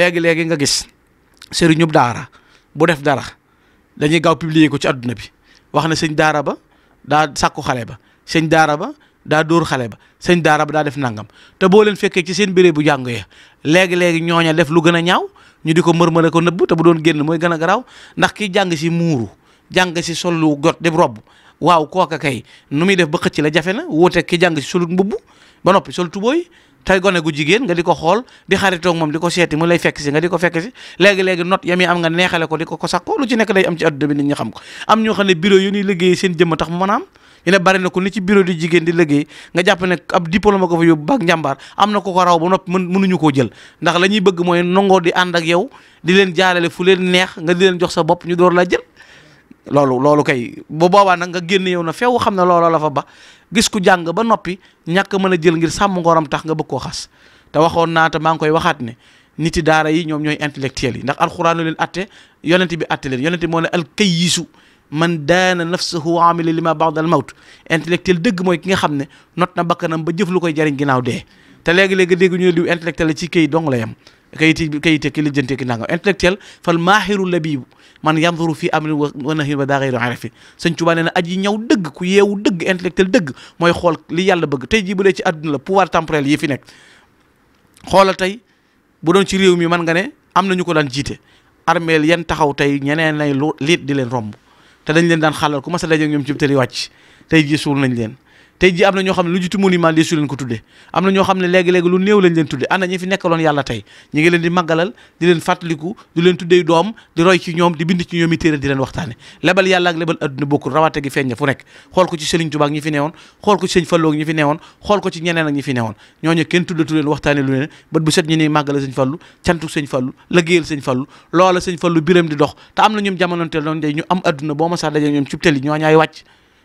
léegi nga gis sëriñub daara bu def dara dañuy gaaw publier ko ci àdduna bi wax ne sëñ daara ba daa sàkku xale ba, sëñ daara ba daa dóor xale ba, sëñ daara ba daa def nangam. te boo leen fekkee ci seen béré bu jàng ya léegi ñooña def lu gën a ñaaw ñu di ko mërmëre ko nëbb, te bu doon génn mooy gën a garaaw. ndax ki jàng si muuru jàng si sol lu got di robb, waaw kooka kay nu muy def ba xëcc la jafe na wuute ki jàng si solut mbubb ba noppi sol tubooy. tey gone gu jigéen nga di ko xool di xaritoog moom di ko seeti mu lay fekk si nga di ko fekk si léegi not yami am nga neexale ko di ko sakko lu ci nekk day am ci adduna bi nit ñi xam ko. am ñoo xam ne bureau yu ñuy liggéey seen jëmm tax mu mën a am ñu ne bari na ko ni ci bureau di jigéen di liggéey nga jàpp ne ab diplôme ko fa yóbbu baak njàmbaar am na ko raw ba noppi mënuñu koo jël ndax la ñuy bëgg mooy nangoo di ànd ak yow di leen jaarale fu leen neex nga di leen jox sa bopp ñu door laa jël. loolu kay bu boobaa nag nga génn yow na feew xam ne looloo la fa ba gis ku jàng ba noppi ñàkk mën a jël ngir sàmm ngoram tax nga bëgg koo xas. te waxoon naa te maa ngi koy waxaat ne niti daara yi ñoom ñooy intellectuels yi ndax alxuraan leen atte yonent bi atte leen yonent bi moo ne al kayyisu man daana nafsahu wa amila lima ba'da al mawt. intellectuel dëgg mooy ki nga xam ne not na bakkanam ba jëf lu koy jariñ ginnaaw dee. te léegi-léegi dégg ñu ne diw intellectuel la ci këyit dong la yem kayite ki lijjante ki nangam intellectuel fal maahiru labibu man yanzuru fii amrin wa nahyin wa daa ghayru arafi. Sëñ Tuubaa nee na aji ñaw dëgg ku yeewu dëgg intellectuel dëgg mooy xool li yàlla bëgg. tey jii bu dee ci àdduna la pouvoir temporel yi fi nekk xoolal tey bu doon ci réew mi man nga ne am na ñu ko daan jiite armeel yan taxaw tey ñeneen lay liit di leen romb te dañ leen daan xalal ku mas a daje ak ñoom ci tëri wàcc tey jii suul nañ leen. tey jii am na ñoo xam ne lu jiitu monument li su leen ko tuddee am na ñoo xam ne léegi-léegi lu néew lañ leen tuddee ana ñi fi nekkaloon yàlla tey ñi ngi leen di màggalal di leen fàttaliku di leen tuddee doom di roy ci ñoom di bind ci ñoom i téere di leen waxtaane lebal yàlla ak lebal adduna bokkul rawate gi feeñ na fu nekk xool ko ci Sëriñ Tuubaa ak ñi fi newoon xool ko ci Sëñ Fallu ak ñi fi newoon xool ko ci ñeneen ak ñi fi newoon ñooñu kenn tuddatu leen waxtaane lu ne bët bu set ñu ni màggala Sëñ Fallu cantu Sëñ Fallu liggéeyal Sëñ Fallu loola Sëñ Fallu biram di dox te am na ñoom jamonoonteel noonu day ñu am adduna boo ma sax daje ñoom ci télé ñoo ñaay wàcc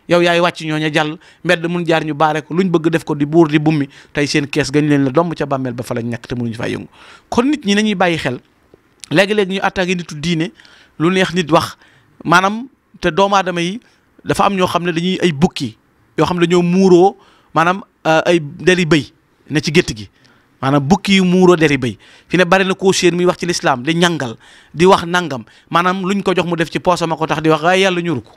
yow yaay wàcc ñooña jàll mbedd mun jaar ñu baare ko luñ bëgg def ko di buur di bummi tey seen kees gañ leen la domb ca bàmmeel ba fa lañ ñàkk te mënuñu faa yëngu. kon nit ñi nañuy bàyyi xel léegi-léegi ñu attaqué nitu diine lu neex nit wax maanaam te doomu aadama yi dafa am ñoo xam ne dañuy ay bukki yoo xam ne dañoo muuroo maanaam ay deri bëy ne ci gétt gi maanaam bukki yu muuroo deri bëy fi ne bari na koo séen muy wax ci lislaam di ñàngal di wax nangam maanaam luñ ko jox mu def ci poosam ko tax di wax waaye yàlla ñuru ko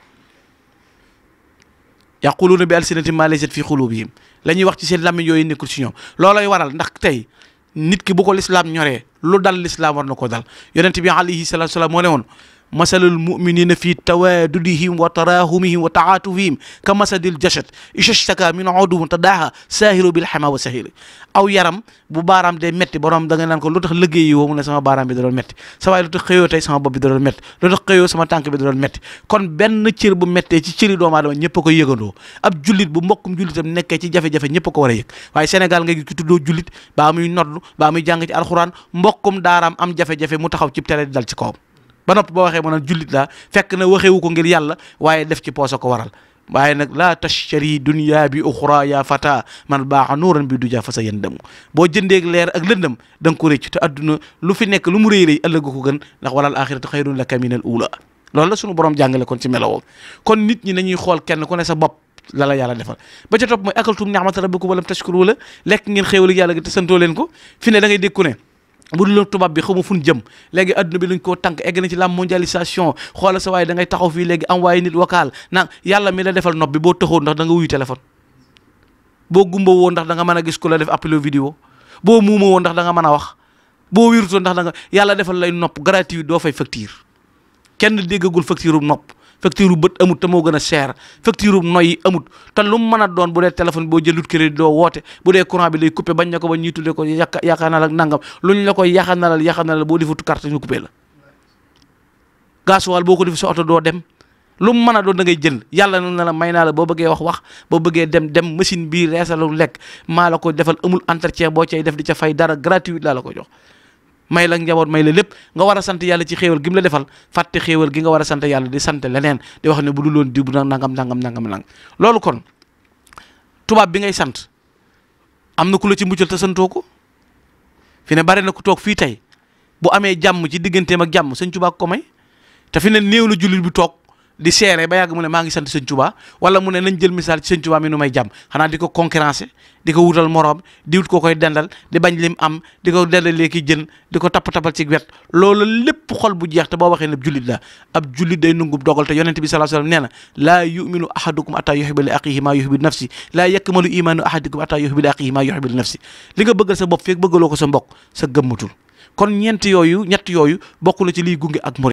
yaquluuna bi alsinatihim maa laysa fi qulubihim la ñuy wax ci seen làmmiñ yooyu nekkul ci ñoom loolooy waral ndax tey nit ki bu ko lislaam ñoree lu dal lislaam war na ko dal yonent bi alayhi salaatu salaam moo ne woon masalul muminina fi tawaadudihim wa tarahumihim wa taatufihim ka masadil jasad ishtaka min udwin tadaaha saahiru bil hama wa sahiri aw yaram bu baaraam day metti borom da nga naan ko lu tax liggéey woo mu ne sama baaraam bi da doon metti sa waay lu tax xëyoo tey sama bopp bi da doon metti lu tax xëyoo sama tànk bi da doon metti kon benn cër bu mettee ci cëri doomu aadama ñëpp a koy yëgandoo ab jullit bu mbokkum jullitam nekkee ci jafe-jafe ñëpp a ko war a yëg waaye Sénégal nga gi ki tuddoo jullit baa muy noddu baa muy jàng ci alxuraan mbokkum daaraam am jafe-jafe mu taxaw ci télé di dal ci kawam ba noppi boo waxee mu naan jullit laa fekk na waxewu ko ngir yàlla waaye def ci poosa ko waral waaye nag laa tashtari dunya bi uxra ya fata man baaxa nuuran bi duja fa sa yëndam boo jëndeeg leer ak lëndëm da nga ko rëcc te adduna lu fi nekk lu mu rëy rëy ëllëg ko gën ndax walal axiratu xayrun laka min al ula loolu la sunu borom jàngale kon ci melowoo kon nit ñi nañuy xool kenn ku ne sa bopp la la yàlla defal ba ca topp mooy akaltum ni'mata rabbikum walam tashkuru wala lekk ngeen xéewal yàlla gi te santoo leen ko fi ne da ngay dégg ku ne bu dul tubaab bi xamu fu ñu jëm léegi adduna bi luñ koo tànk egg na ci la mondialisation xoola sa waaye da ngay taxaw fii léegi envoyé nit vocal naan yàlla mi la defal nopp bi boo taxoon ndax da nga wuyu téléphone boo gumba woo ndax da nga mën a gis ku la def appel vidéo boo muuma woo ndax da nga mën a wax boo wirutoo ndax da nga yàlla defal lay nopp gratuit doo fay facture kenn déggagul facture u nopp facture u bët amut te moo gën a cher facture u noyyi amut te lu mu mën a doon bu dee téléphone boo jëlut crédit doo woote bu dee courant bi lay coupé bañ na ko ba ñuy tuddee ko yaakaar ak nangam luñ la koy yaxanalal boo defut carte ñu coupé la gasoil boo ko def sa oto doo dem lu mu mën a doon da ngay jël yàlla na la may naa la boo bëggee wax boo bëggee dem machine bii reesalu lekk maa la ko defal amul entretien boo cay def di ca fay dara gratuit laa la ko jox may la njaboot may la lépp nga war a sant yàlla ci xéewal gi mu la defal fàtte xéewal gi nga war a sant yàlla di sant leneen di wax ne bu dul woon diw bu nangam loolu kon tubaab bi ngay sant am na ku la ci muccal te santoo ko fi ne bari na ku toog fii tey bu amee jàmm ci digganteem ak jàmm Sëñ Tuubaa ko may te fi ne néew la jullit bi toog di seere ba yàgg mu ne maa ngi sant sëñ Tuubaa wala mu ne nañ jël misaal ci sëñ Tuubaa mi nu may jàmm xanaa di ko concurrencer di ko wutal moroom di wut ko koy dendal di bañ lim am di ko dendalee ki jën di ko tapp-tappal ci wet loolu lépp xol bu jeex te boo waxee ne jullit la ab jullit day nungub dogal te yonent bi sallallahu alayhi wasallam nee na laa yuminu ahadukum ataa yuhibba li axihi maa yuhibbu li nafsi laa yakmalu imaanu ahadikum ataa yuhibba li axihi maa yuhibbu li nafsi li nga bëggal sa bopp feek bëggaloo ko sa mbokk sa gëmmatul kon ñett yooyu bokk na ci liy gunge ak murid